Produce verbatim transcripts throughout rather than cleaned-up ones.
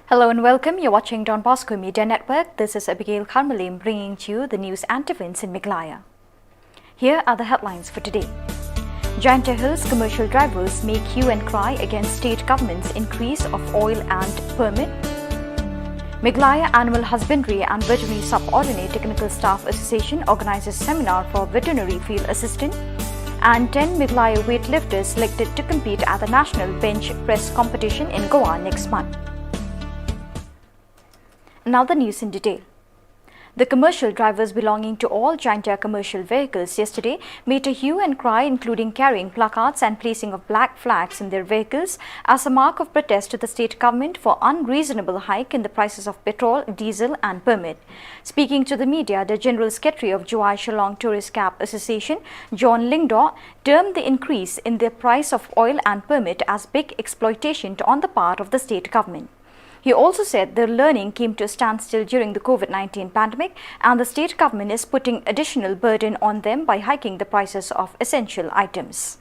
Hello and welcome. You're watching Don Bosco Media Network. This is Abigail Kharmalim bringing to you the news and events in Meghalaya. Here are the headlines for today. Jaintia Hills commercial drivers make hue and cry against state government's increase of oil and permit. Meghalaya Animal Husbandry and Veterinary Subordinate Technical Staff Association organizes seminar for veterinary field assistant. And ten Meghalaya weightlifters selected to compete at the National Bench Press Competition in Goa next month. Now the news in detail. The commercial drivers belonging to all Jaintia commercial vehicles yesterday made a hue and cry, including carrying placards and placing of black flags in their vehicles as a mark of protest to the state government for unreasonable hike in the prices of petrol, diesel and permit. Speaking to the media, the General Secretary of Jowai Shillong Tourist Cab Association, John Lyngdoh, termed the increase in the price of oil and permit as big exploitation on the part of the state government. He also said their learning came to a standstill during the COVID nineteen pandemic, and the state government is putting additional burden on them by hiking the prices of essential items.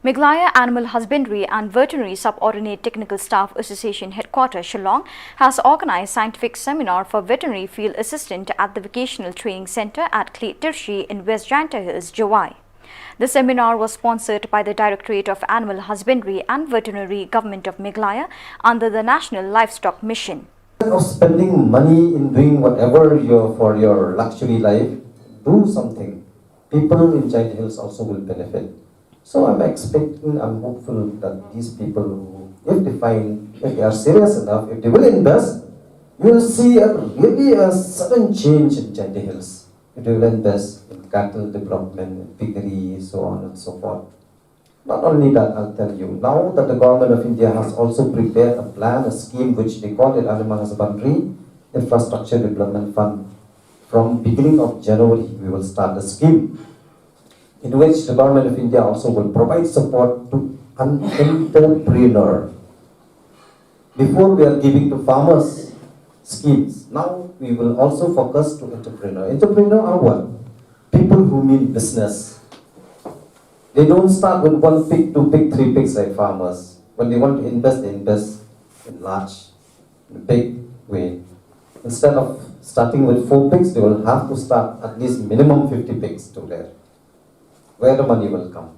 Meghalaya Animal Husbandry and Veterinary Subordinate Technical Staff Association Headquarters, Shillong, has organized scientific seminar for veterinary field assistant at the Vocational Training Centre at Khliehtyrshi in West Jaintia Hills, Jowai. The seminar was sponsored by the Directorate of Animal Husbandry and Veterinary, Government of Meghalaya, under the National Livestock Mission. Instead of spending money in doing whatever your, for your luxury life, do something. People in Jaintia Hills also will benefit. So I'm expecting, I'm hopeful that these people, who, if they find, if they are serious enough, if they will invest, you will see a really a sudden change in Jaintia Hills. It will invest in cattle development, piggery, so on and so forth. Not only that, I'll tell you, now that the Government of India has also prepared a plan, a scheme which they call it Animal Husbandry Infrastructure Development Fund. From beginning of January, we will start the scheme in which the Government of India also will provide support to an entrepreneur. Before we are giving to farmers schemes, now we will also focus to entrepreneur. Entrepreneur are what? People who mean business. They don't start with one pig, two pig, three pigs like farmers. When they want to invest, they invest in large, in a big way. Instead of starting with four pigs, they will have to start at least minimum fifty pigs to there. Where the money will come?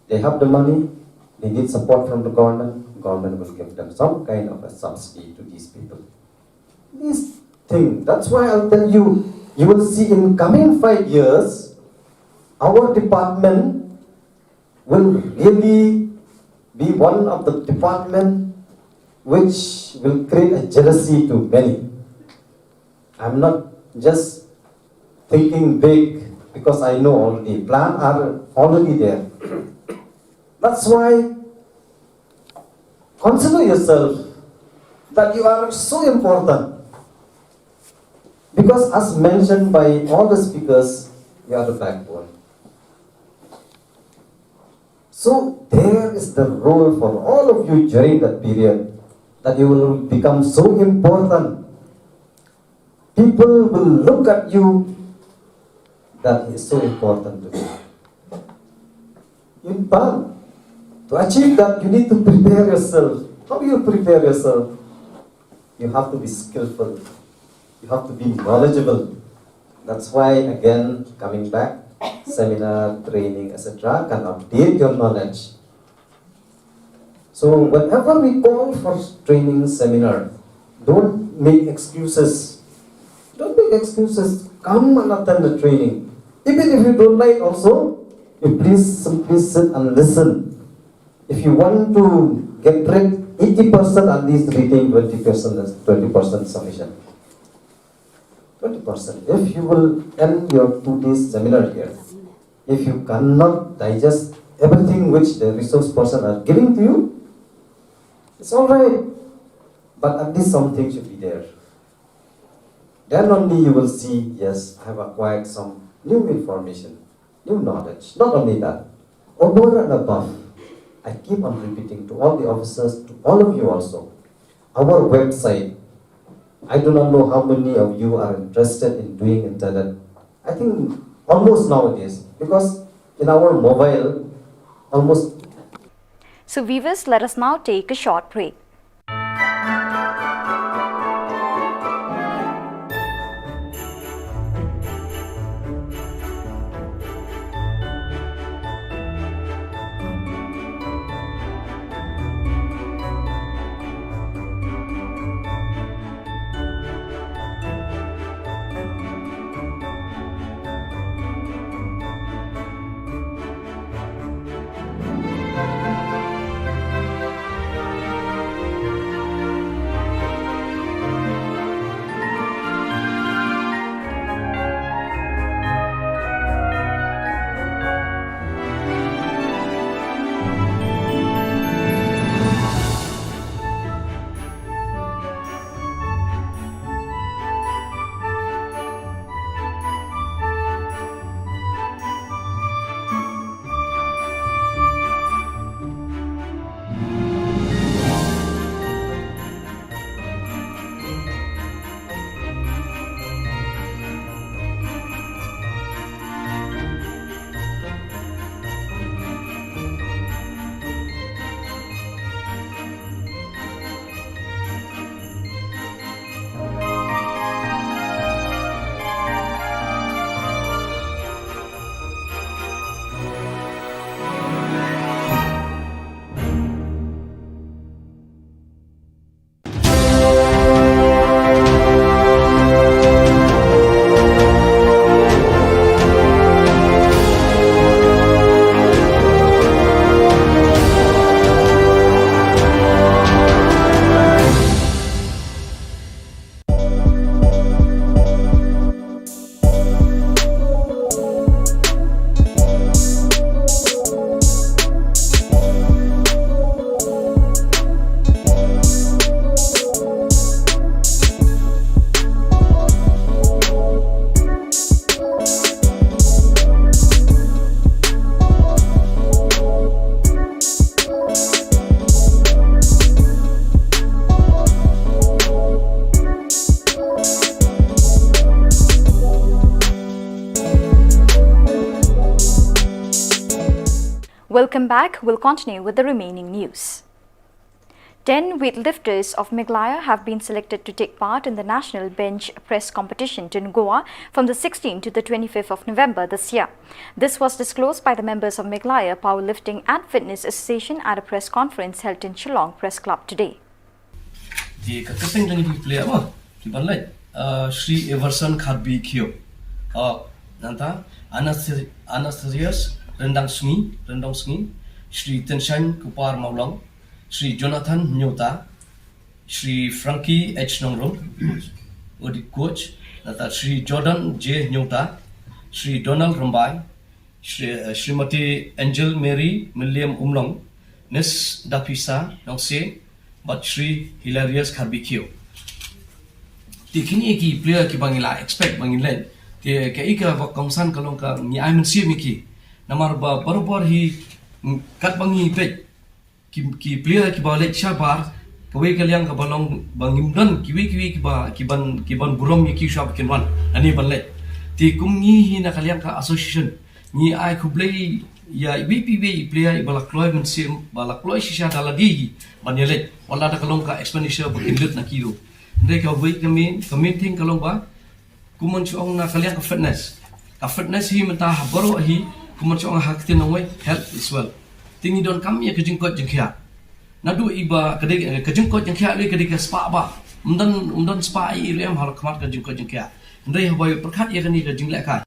They have the money, they need support from the government, government will give them some kind of a subsidy to these people. This thing, that's why I'll tell you, you will see in coming five years, our department will really be one of the department which will create a jealousy to many. I'm not just thinking big because I know already. Plan are already there. That's why consider yourself that you are so important. Because as mentioned by all the speakers, you are the backbone. So there is the role for all of you during that period, that you will become so important. People will look at you that is so important to me. In fact, to achieve that, you need to prepare yourself. How do you prepare yourself? You have to be skillful. You have to be knowledgeable. That's why, again, coming back, seminar, training, et cetera, can update your knowledge. So whenever we call for training seminar, don't make excuses. Don't make excuses. Come and attend the training. Even if you don't like also, you please simply sit and listen. If you want to get rid eighty percent, at least retain twenty percent, that's twenty percent submission. Twenty percent. If you will end your two days seminar here, if you cannot digest everything which the resource person are giving to you, it's all right. But at least something should be there. Then only you will see, yes, I have acquired some new information, new knowledge. Not only that, over and above, I keep on repeating to all the officers, to all of you also, our website, I do not know how many of you are interested in doing internet. I think almost nowadays, because in our mobile, almost. So viewers, let us now take a short break. Welcome back. We'll continue with the remaining news. Ten weightlifters of Meghalaya have been selected to take part in the National Bench Press Competition in Goa from the sixteenth to the twenty-fifth of November this year. This was disclosed by the members of Meghalaya Powerlifting and Fitness Association at a press conference held in Shillong Press Club today. Te ka kyrteng jong ki player mo, ki ban leit, uh, Shri Everson Kharbi Khiew. Uh, nangta Anastasi-, Anastasius Rendang Sngi, Rendang Sngi, Shri Tenshan Kupar Mawlong, Shri Jonathan Nyota, Shri Frankie H Nongrum, u dei coach, nangta Shri Jordan J Nyota, Shri Donald Rymbai, Shri, uh, Shrimati Angel Mary Milliam Umlong, Miss Dapisa Nongse, bad Shri Hilarious Kharbi Khiew. Te kine ki player kiba ngi la expect ba ngin leit. Te kaei kaba kongsan ka long ka ngi ai mynsiem ïa ki. Namar ba barabor hi, mm, katba ngi peit ki, ki player kiba leit shabar, kawei ka liang kaba long ba ngim don kiwei kiwei kiba, ki ban, ki ban burom ïa ki shuwa ba kin wan hangne ban leit. Te kum ngi hi na ka liang ka association, ngi ai khublei ïa iwei pa iwei i player iba la kloi mynsiem, ba la kloi shisha da lade hi ban ïaleit, wat la da ka long ka expenditure ba kin lut na ki ruh. Hynrei kawei ka main, ka main thing ka long ba, kumno shu ong, na ka liang ka fitness. Ka fitness hi mynta ha baroh hi, kumno shu ong ha ka ktien nongwei, health is wealth. Te ngi donkam ïa ka jingkoit jingkhiah. Naduh iba ka dei, ka jingkoit jingkhiah lei ka dei ka spah ba. Ym don, ym don spah ei ei ruh em ha khmat ka jingkoit jingkhiah. Hynrei haba ïa pyrkhat ïa kane ka jinglehkai,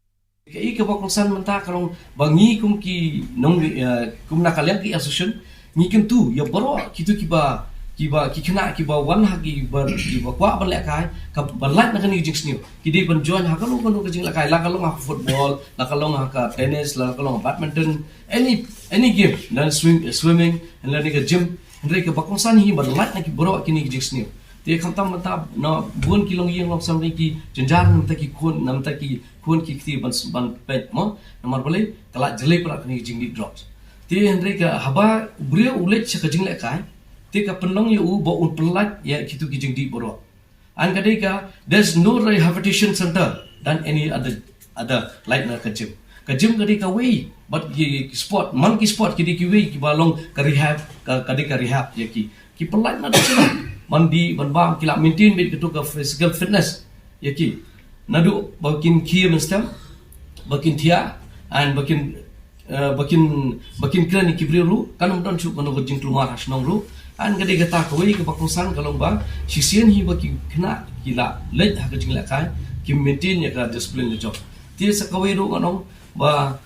kaei kaba kongsan mynta ka long ba ngi kum ki nong, eh, kum na ka liang ki association, ngi kyntu ïa baroh kito kiba, Kiba, ki khynnah kiba wan ha kiba, kiba kwah ban lehkai, ka ban lait na kane ka jingsniew. Ki dei ban join ha kano kano ka jinglehkai, la ka long ha football, la ka long ha ka tennis, la ka long ha badminton, any, any game, lane swim, swimming, lane ka gym. Hynrei kaba kongsan hi ban lait na ki baroh kine ki jingsniew. Te khamtam mynta na bun ki longïing longsem ne ki jynjar na bynta ki khun, na bynta ki khun ki kti ban, ban peit mo. Namar balei, ka la jlei palat kane ka jingdih drugs. Te hynrei ka haba u briew u leit sha ka jinglehkai, te ka pynlong ïa u ba un pynlait ïa kitu ki jingdih baroh. An ka dei ka, there's no rehabilitation center than any other, other, like na ka gym. Ka gym ka dei kawei, bad ki sport, man ki sport ki dei kiwei kiba long ka rehab, ka, ka dei ka rehab ïa ki. Ki pynlait na dei shuh. Ban dih, ban bam, ki la maintain beit katu ka physical fitness ïa ki. Naduh ba kin khie mynstep, ba kin thiah, and ba kin, eh, ba kin, ba kin kren ïa ki briew ruh, kan ym don shuh kano ka jingkulmar ha shnong ruh. And ka dei kata kawei kaba kongsan ka long ba shisien hi ba ki khynnah ki la leit ha ka jinglehkai, ki maintain ïa ka discipline ka jong. Te sa kawei ruh ngan ong ba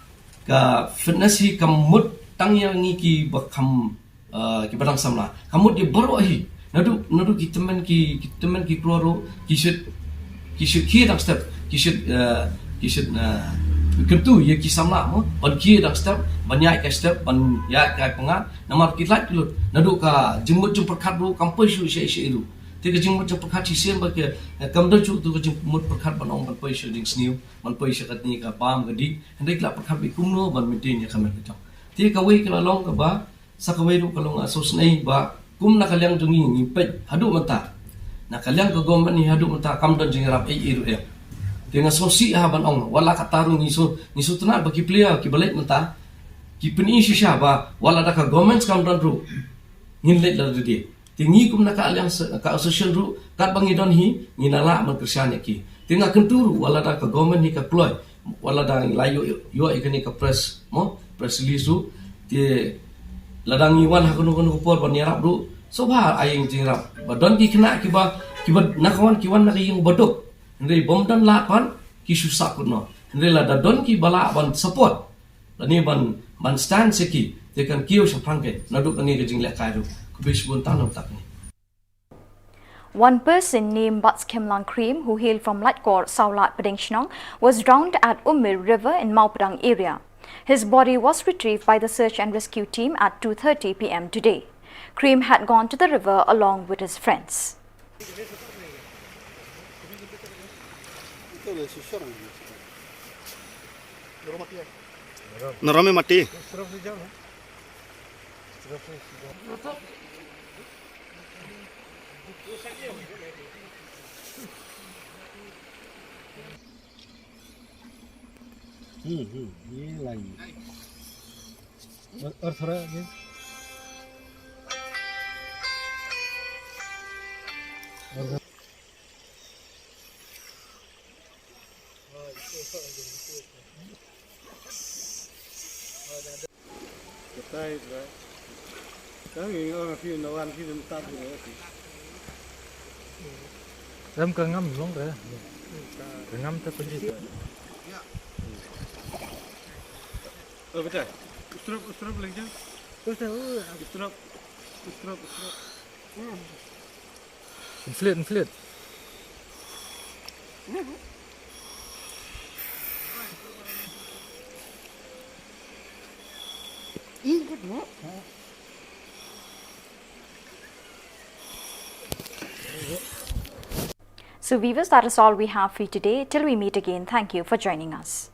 ka fitness hi kam mut tang ïa ngi kiba kham, eh, kiba dang samla. Ka mut ïa baroh hi. Naduh, naduh ki tymmen ki, ki tymmen ki kloi ruh, ki should, ki should khie dang step, ki should, eh, ki should, eh, kyntu ïa ki samla mo, ban khie dang step, ban ïaid kai step, ban ïaid kai pyngngad, namar ki lait ki lut. Naduh ka jingmut jingpyrkhat ruh kam poi shuh sha sha ruh. Te ka jingmut jingpyrkhat shisien ba ka, eh, kam don shuh tu ka jingmut pyrkhat ban ong ban poi sha jingsniew, ban poi sha katne ka bam ka dih. Hynrei ki la pyrkhat beit kumno ban maintain ïa ka met ka jong. Te kawei ka la long kaba, sa kawei ruh ka long, ah, sngewsynei ba kum na ka liang jong ngi ngi peit haduh mynta. Na ka liang ka government hi haduh mynta kam don jingïarap ei ei ruh em. Te nga sngewsih ha ban ong, wat la katta ruh ngi shu, ngi sngewtynnat ba ki player kiba leit mynta ki pyni shisha ba wat la da ka government kam don ruh ngin leit lada dei. Te ngi kum na ka liang se-, ka association ruh katba ngi don hi ngi na lah ban kyrshan ïa ki. Te nga kyntu ruh wat la da ka government hi ka kloi, wat la da ngi la ïoh, ïoh ïa kane ka press mo, press release ruh. Te lada ngi wan ha kano kano ka por ban ïarap ruh, sngewbha ai ïing jingïarap. Ba don ki khynnah kiba, kiba na ka wan, ki wan na ka ïing ba duk. Hynrei bym don lad pat ki shu sah kut noh. Hynrei lada don kiba lah ban support lane ban, ban stand sha ki, te kan kiew shaphrang kein naduh kane ka jinglehkai ruh. Khublei shibun tang na bynta kane. One person named Batskhem Langkrim, who hailed from Laitkor, Sawlad, Pdingshnong, was drowned at Umir River in Mawpdang area. His body was retrieved by the search and rescue team at two thirty p m today. Krim had gone to the river along with his friends. Narom mati. Hmm, hmm, ye lai. Or, or thora ye. Or thora. Betai, betai. Kan ngi ong phi na wan phi nym tat ni. Em ka ngam long re. Ka ngam ta pynji. Oh, betai. Ustrop, ustrop lagi. Ustrop, ustrop, ustrop. Inflate, inflate. So, viewers, that is all we have for you today. Till we meet again, thank you for joining us.